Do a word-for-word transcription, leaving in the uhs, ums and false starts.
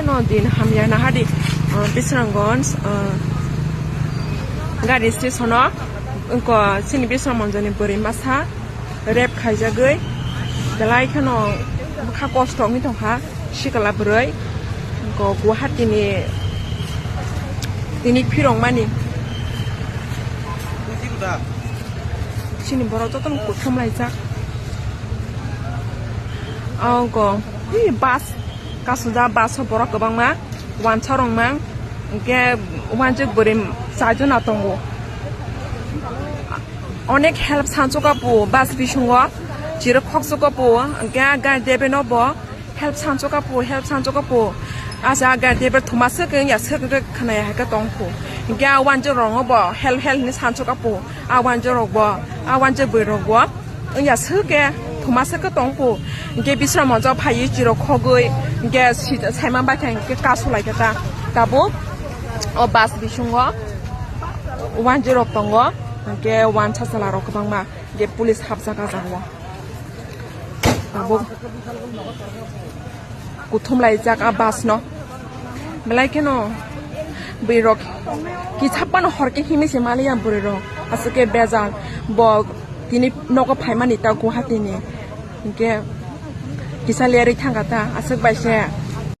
Din hamya nahadi, uh, Bisramganj, uh, gari station o, wngkha chini Bisramganj ni bwrwi masa rape khaijagwi, belai kheno bwkha kosto wngwi tongkha sikla bwrwi, wngkha Guwahati ni tini phirongmani. Chini borok jotono kuthum laijak. Wngkha, hi, bus. Kasujak bus o borok kwbangma wansa rwngmang, hwnkhe wanjwk bwrwi chaijona tongo. Onek help sansuka po bus bisingo, chirwk khoksuka po, hwnkhe a gari driver no bo help sansuka po, help sansuka po. Asa a gari driver thuma swk wngya swk wngkhe khwnaya hai khe tong kho. Hwnkhe a wanjwk rok no bo help help hinwi sansuka po, a wanjwk rok bo, a wanjwk bwrwi rok bo. Wngya swk khe, thuma swk khe tong po. Hwnkhe Bisramganj o phaiwi chirwk khogwi, hwnkhe si-, saima bai khe hwnkhe kasu lai khe ta. Tabuk o bus bisingo wanjwk rok tongo, hwnkhe wansa chwla rok kwbangma, hwnkhe police hapjak ah jagao. Tabuk. Kuthum laijak a bus no. Belai kheno bwrwi rok kisa phano hor khe himwi se maliya bwrwi rok. Aswk khe bejal bo tini nogo phaimani ta Guwahati ni. Hinkhe kisa lerwi thangkha ta aswk bai se